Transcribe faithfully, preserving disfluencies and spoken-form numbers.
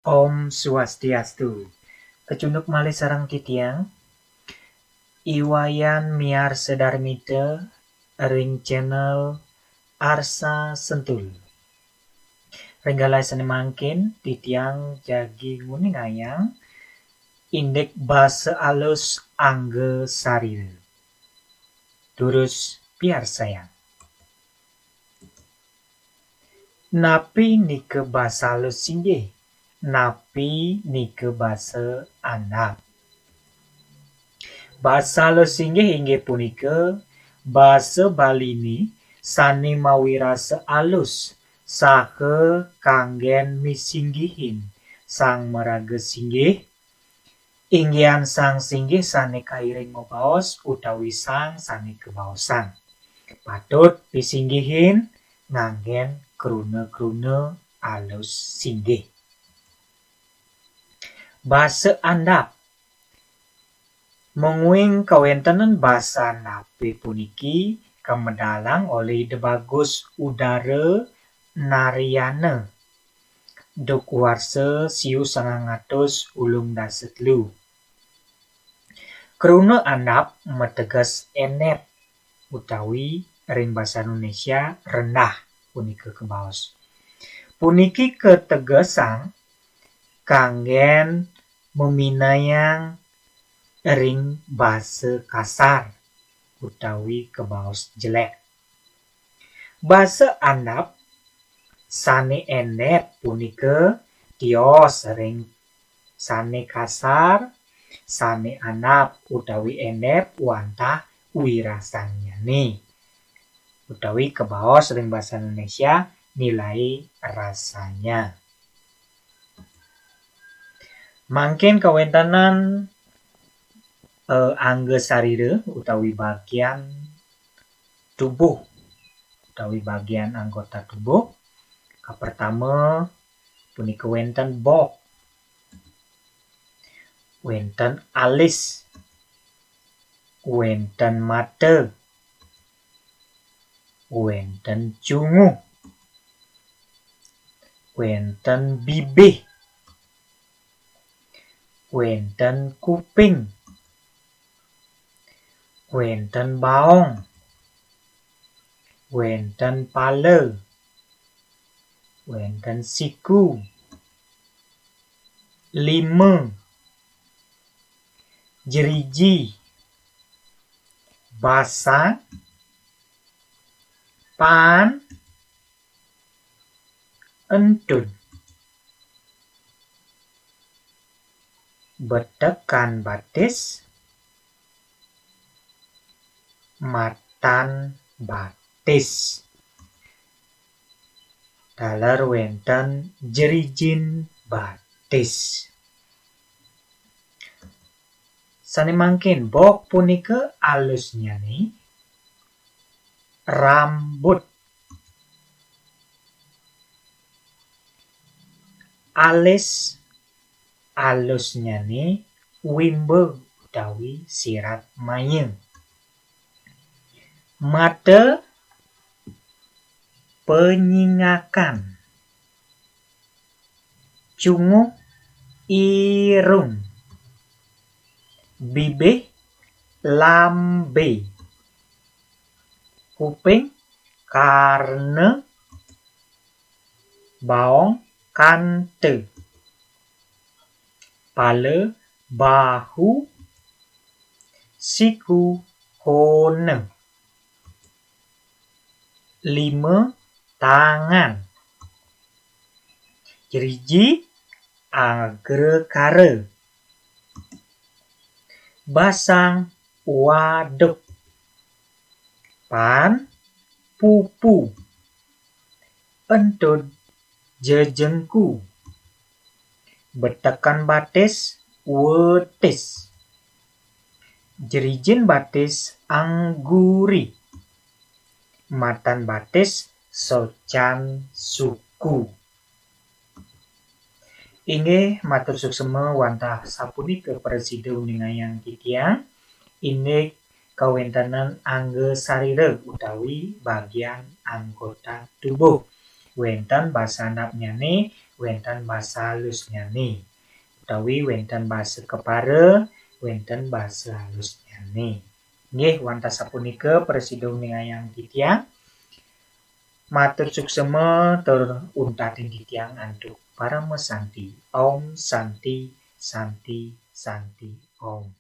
Om Swastiastu. Kecunduk malih sareng titiang, I Wayan miar sedarmita ring channel Arsa Sentul. Ring galah sane mangkin, titiang jagi nguningayang indik basa alus angga sarira. Durus piarsayang. Napi nika basa alus singgih? Napi nika basa andap? Basa alus singgih inggih punika basa Baline sane mawirasa alus saha kanggen misinggihin sang maraga singgih, inggihan sang singgih sane kairing mabaos utawi sang sane kabaosang. Patut pisinggihin nganggen kruna-kruna alus singgih. Basa andap. Mungguing kawentenan basa andape puniki kamedalang olih De Bagus Udara Naryana duk warsa siu sangang atus ulung dasa telu. Kruna andap mateges enep utawi ring basa Indonesia rendah punika kabaos. Puniki kategesang kanggen maminayang ring basa kasar utawi kabaos jelek. Basa andap sane enep punika tios ring sane kasar, sane andap utawi enep wantah wirasannyane, utawi kabaos ring basa Indonesia nilai rasanya. Mangkin kawentenan, eh, angga sarira utawi bagian tubuh utawi bagian anggota tubuh. Kapertama punika wenten bok, wenten alis, wenten mata, wenten cunguh, wenten bibih, wenten kuping, wenten baong, wenten pala, wenten siku, lima, jeriji, basang, paan, entud, betekan batis, matan batis. Taler wenten jerijin batis. Sane mangkin bok punika alusnyane rambut. Alis alusnyane wimba utawi sirat maya. Mata penyingakan. Cunguh irung. Bibih lambe. Kuping karna. Baong kanta. Pala bahu. Siku kona. Lima tangan. Jeriji agrakara. Basang waduk. Paan pupu. Entud jejengku. Betekan batis wetis. Jerijin batis angguri. Matan batis socan suku. Inggih, matur suksma wantah sapunika prasida uningayang titiang indik kawentenan angga sarira utawi bagian anggota tubuh. Wenten basa andapnyane, wénten basa halusnyané. Utawi wénten basa kepara, wénten basa halusnyané. Nggih, wantah sapunika prasida uningayang titiang. Matur suksema tur untatin titiang antuk parama santi. Om Santi, Santi, Santi, Om.